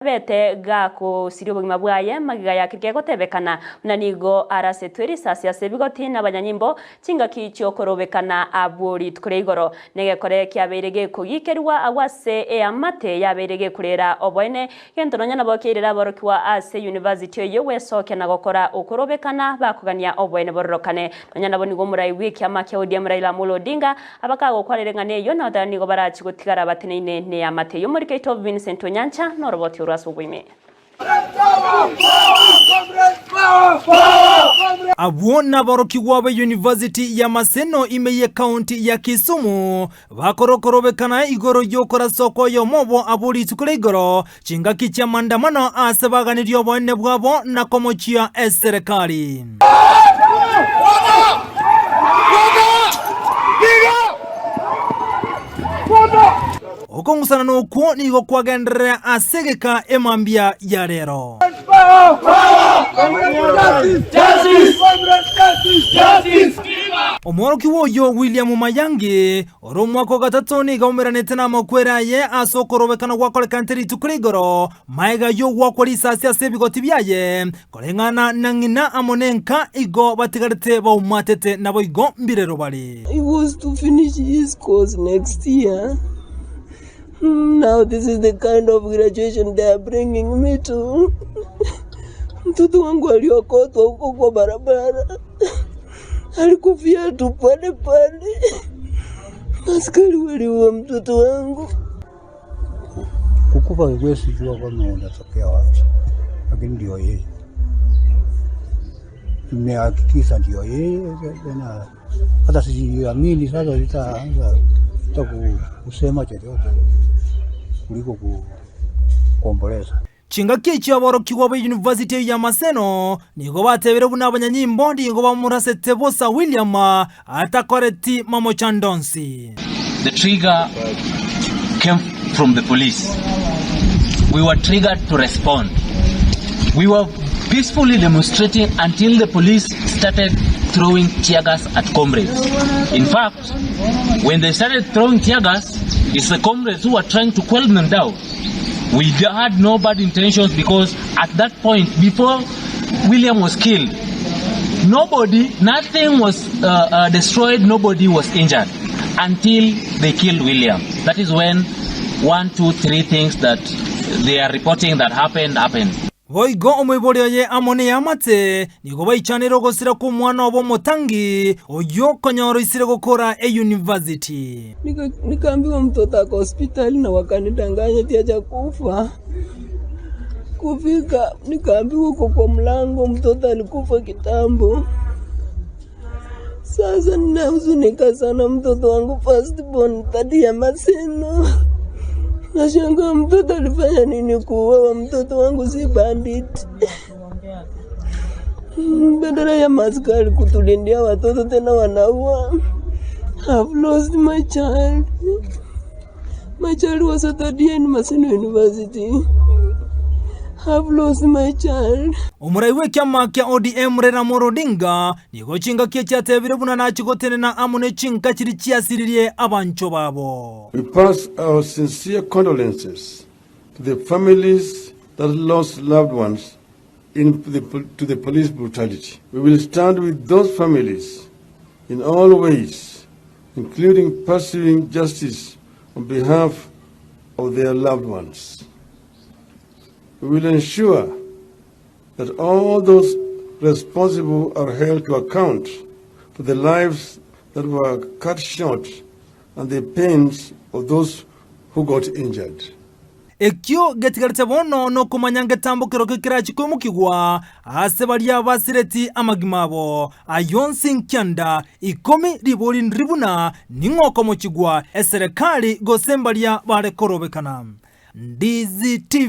Abete gakosiria obogima bwaye magega ya keria kegotebekana buna nigo arasetwe risasi ase ebigoti nabanyanyimbo chingaki chi'okorobekana abwo rituko ria igoro. Negekore kiabeire gekogikerigwa agwo ase eamate yabeire gekorera oboene, gento nonya nabo kiairire aborokigwa ase university eyio gwesokia na gokora okorobekana bakogania oboene bororokane. Nonya nabo nigo omorai bw'ekiama kia ODM Raila Amolo Odinga Abakagokwanera eng'ana eyio, na otari nigo barachie gotigara bateneine neamate y'omoriki oito Vincent Onyancha noroboti orwo ase oboime. Abwo naborokigwa be University ya Maseno ime y'Ekaunti ya Kisumu bakorokorobekana igoro y'okoraswa kw'oyomo obo abwo rituko ria igoro chingaki chi'amandamano aase baganirie oboene bwabo na komochia eserekari. Okong'usana okwo nigo kwagenderera ase egeka emambia ya rero. Omworokigwa oyio William Mayangi Ore omwaka o gatato nigo aumeranete namakweri aye ase okorobekana gwakorekanete rituko ria igoro, magega y'ogoakwa risasi ase ebigoti biaye, koreng'ana na ng'ina amo nenka igo batigarete baumatete naboigo mbirero bare. He was to finish his course next year. Now this is the kind of graduation they are bringing me to. Mtoto wangu aliokotwa huko kwa barabara. Alikufia tu pale pale. Askari waliua mtoto wangu. Kukufa huwezi jua kama unatokea wapi, lakini ndio yeye. Nimehakikisha ndio yeye tena, hata siamini sasa, sitaanza hata kusema chochote kuliko kuomboleza. Chingaki echio aborokigwa b'eyunivasiti eyio ya Maseno nigo batebire buna abanyanyimbo nigo bamorasete bosa William atakoreti mamochando onsi. The trigger came from the police. We were triggered to respond. We were peacefully demonstrating until the police started throwing tear gas at comrades. In fact, when they started throwing tear gas, it's the comrades who were trying to quell them down. We had no bad intentions because at that point, before William was killed, nobody, nothing was uh, uh, destroyed, nobody was injured until they killed William. That is when one, two, three things that they are reporting that happened, happened. Boigo omoibori oye amo neamate nigo baichanire ogosira kw'omwana obo omotangi, oyio konyora oisire gokora eyunivasiti. Nikaambiwa mtoto ako hospitali na wakanidanganya ati hajakufa. Kufika nikaambiwa uko kwa mlango, mtoto alikufa kitambo. Sasa ninahuzunika sana, mtoto wangu first born third ya Maseno. Nashangaa mtoto alifanya nini kuuawa? Mtoto wangu si bandit. Badala ya maskari kutulindia watoto tena wanaua. I've lost my child. My child was a third year in Maseno University. I've lost my child. Omorai bw'ekiama kia ODM Raila Amolo Odinga nigo chingaki echi atebire buna nachie gotenena amo ne chinka chiria chiasiririe abanchwa babo. We pass our sincere condolences to the families that lost loved ones in the, to the police brutality. We will stand with those families in all ways, including pursuing justice on behalf of their loved ones. We will ensure that all those responsible are held to account for the lives that were cut short and the pains of those who got injured. Ekio getigarete bono nokomanya ngetambo kerokio kerachie koimokigwa ase baria basireti amagima abo. Ayio onsi nkianda ikomi ribori ndiri buna ning'o okomochigwa, eserekari gose mbaria bare korobekana. DZTV.